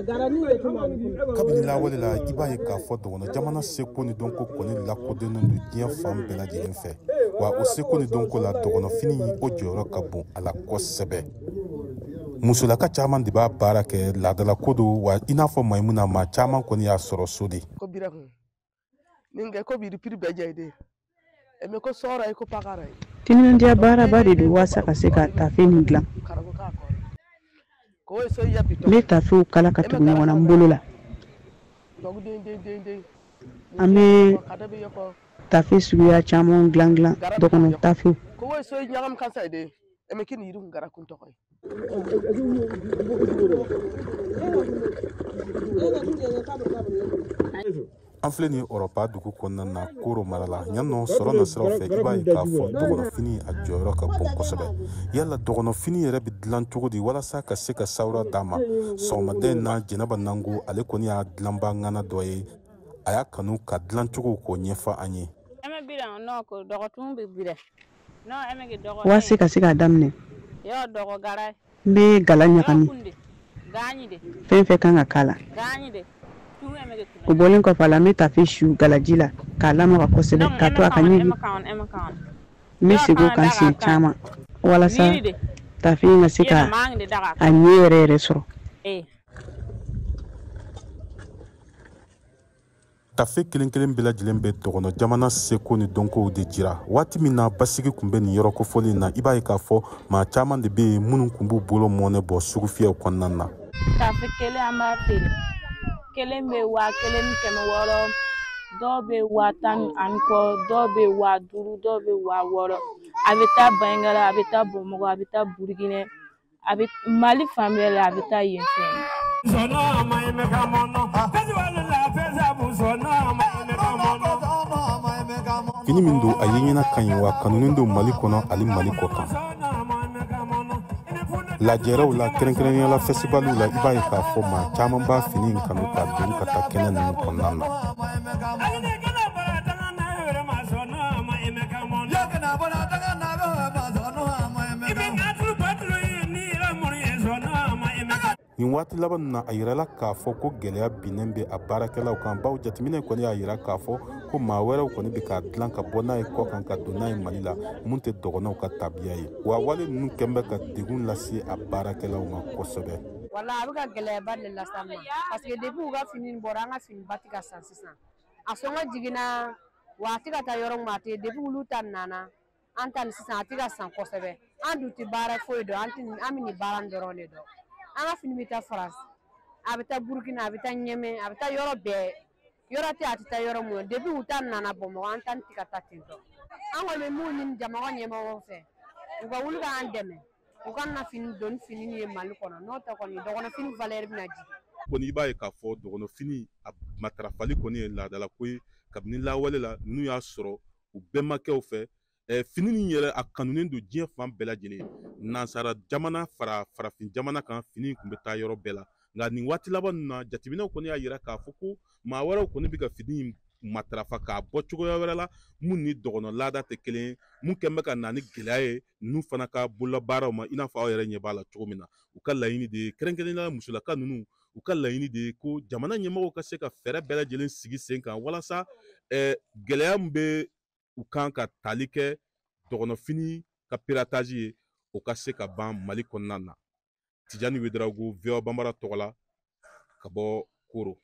Kabini lawale la, i b'a ye k'a fɔ dɔgɔnɔ jamana seko ni dɔnko kɔni lakodɔnnen don diɲɛ fan bɛɛ lajɛlen fɛ. Wa o seko ni dɔnko la, dɔgɔnɔfini o jɔyɔrɔ ka bon a la kosɛbɛ. Musolaka caman de b'a baara kɛ, laadalako don, wa i n'a fɔ Mayimuna, maa caman kɔni y'a sɔrɔ so de. Timinandiya baaraba de don walasa ka se ka tafe nin dilan. N bɛ tafew kala ka tugu ɲɔgɔn na n bolo la. An bɛ tafe suguya caman dilan dilan, dɔgɔnɔ tafew. An filɛ nin Ɔrɔpa dugu kɔnɔna na, Koro mara la yan nɔ. Sɔrɔ nasiraw fɛ, i b'a ye k'a fɔ dɔgɔnɔfini a jɔyɔrɔ ka bon kosɛbɛ. Yala dɔgɔnɔfini yɛrɛ bɛ dilan cogo di walasa ka se ka sawura d'a ma? Sɔgɔmada in na, Jɛnɛba Nango, ale kɔni y'a dilanba ŋana dɔ ye. A y'a kanu ka dilancogo k'o ɲɛfɔ an ye. Walasa ka se k'a daminɛ, n bɛ gala ɲagami, fɛn fɛn kan ka k'a la. O bɔlen kɔfɛ a la, n bɛ tafe su galaji la k'a lamaga kosɛbɛ k'a to a ka ɲigin. N bɛ segin o kan siɲɛ caman walasa tafe in ka se ka a ɲɛ yɛrɛ yɛrɛ sɔrɔ. Tafe kelen kelen bɛɛ lajɛlen bɛ dɔgɔnɔ jamana seko ni dɔnkow de jira. Waati min na basigi tun bɛ nin yɔrɔ kofɔlen na, i b'a ye k'a fɔ maa caman de bɛ yen minnu tun b'u bolo mɔnɛ bɔ sugufiyɛw kɔnɔna na. Tafe kelen an b'a feere, kelen bɛ 1600, dɔw bɛ 10,000 ani kɔ, dɔw bɛ 5000, dɔw bɛ 6000. A bɛ taa Banjagara, a bɛ taa Bamakɔ, a bɛ taa Burukina, a bɛ Mali fan bɛɛ la, a bɛ taa yen fɛ. Fini min don, a ye ɲɛna ka ɲi, wa kanunen don Mali kɔnɔ ani Mali kɔ kan. Lajɛrɛw la, kɛrɛnkɛrɛnnenya la fɛsibaliw la, i b'a ye k'a fɔ maa caman b'a fini in kanu ka don ka taa kɛnɛ ninnu kɔnɔna na. Nin waati laban na, a yirala k'a fɔ ko gɛlɛya binnen bɛ a baarakɛlaw kan, bawo jateminɛ kɔni y'a yira k'a fɔ ko maa wɛrɛw kɔni bɛ k'a dilan ka bɔ n'a ye kɔ kan ka don n'a ye Mali la, mun tɛ dɔgɔnɔw ka tabiya ye. Wa wale ninnu kɛn bɛ ka degun lase a baarakɛlaw ma kosɛbɛ. Wala a bɛ ka gɛlɛyaba de lase an ma, parce que depuis u ka fini bɔra, an ka finiba tɛ ka san sisan. A sɔngɔ jiginna, wa a tɛ ka taa yɔrɔ min, a tɛ. Depuis olu ta nana, an ta nin sisan a tɛ ka san kosɛbɛ. An dun tɛ baara foyi dɔn, an tɛ, an bɛ nin baara in dɔrɔn de dɔn. An ka fini bɛ taa Faransi, a bɛ taa Burukina, a bɛ taa Ɲɛmɛ, a bɛ taa yɔrɔ bɛɛ. Yɔrɔ tɛ a tɛ taa yɔrɔ mun. Depuis u ta nana Bamakɔ, an ta nin tɛ ka taa ten tɔ. An kɔni bɛ mun ɲini jamana ɲɛmɔgɔw fɛ, u ka wuli k'an dɛmɛ, u ka na fini don ni fini ye Mali kɔnɔ. N'o tɛ kɔni, dɔgɔnɔfini valeur bɛna jigin. Kɔni i b'a ye k'a fɔ dɔgɔnɔfini a matarafali kɔni ye laadalako ye kabini lawale la. Ninnu y'a sɔrɔ u bɛnbakɛw fɛ. Fini nin yɛrɛ, a kanunen don diɲɛ fan bɛɛ lajɛlen, nansara jamana fara farafin jamana kan. Fini tun bɛ taa yɔrɔ bɛɛ la, nka nin waati laban ninnu na, jateminɛw kɔni y'a yira k'a fɔ ko maa wɛrɛw kɔni bɛ ka fini in matarafa k'a bɔ cogoya wɛrɛ la mun ni dɔgɔnɔ laada tɛ kelen ye, mun kɛn bɛ ka na ni gɛlɛya ye ninnu fana ka bololabaaraw ma. I n'a fɔ aw yɛrɛ ɲɛ b'a la cogo min na, u ka laɲini de ye, kɛrɛnkɛrɛnnenya la musolaka ninnu, u ka laɲini de ye ko jamana ɲɛmɔgɔw ka se ka fɛɛrɛ bɛɛ lajɛlen sigi sen kan walasa gɛlɛya min bɛ u kan ka tali kɛ dɔgɔnɔfini ka piratage ye, o ka se ka ban Mali kɔnɔna na. Tijani Wedarago, VOA Banbara tɔgɔ la, ka bɔ Koro.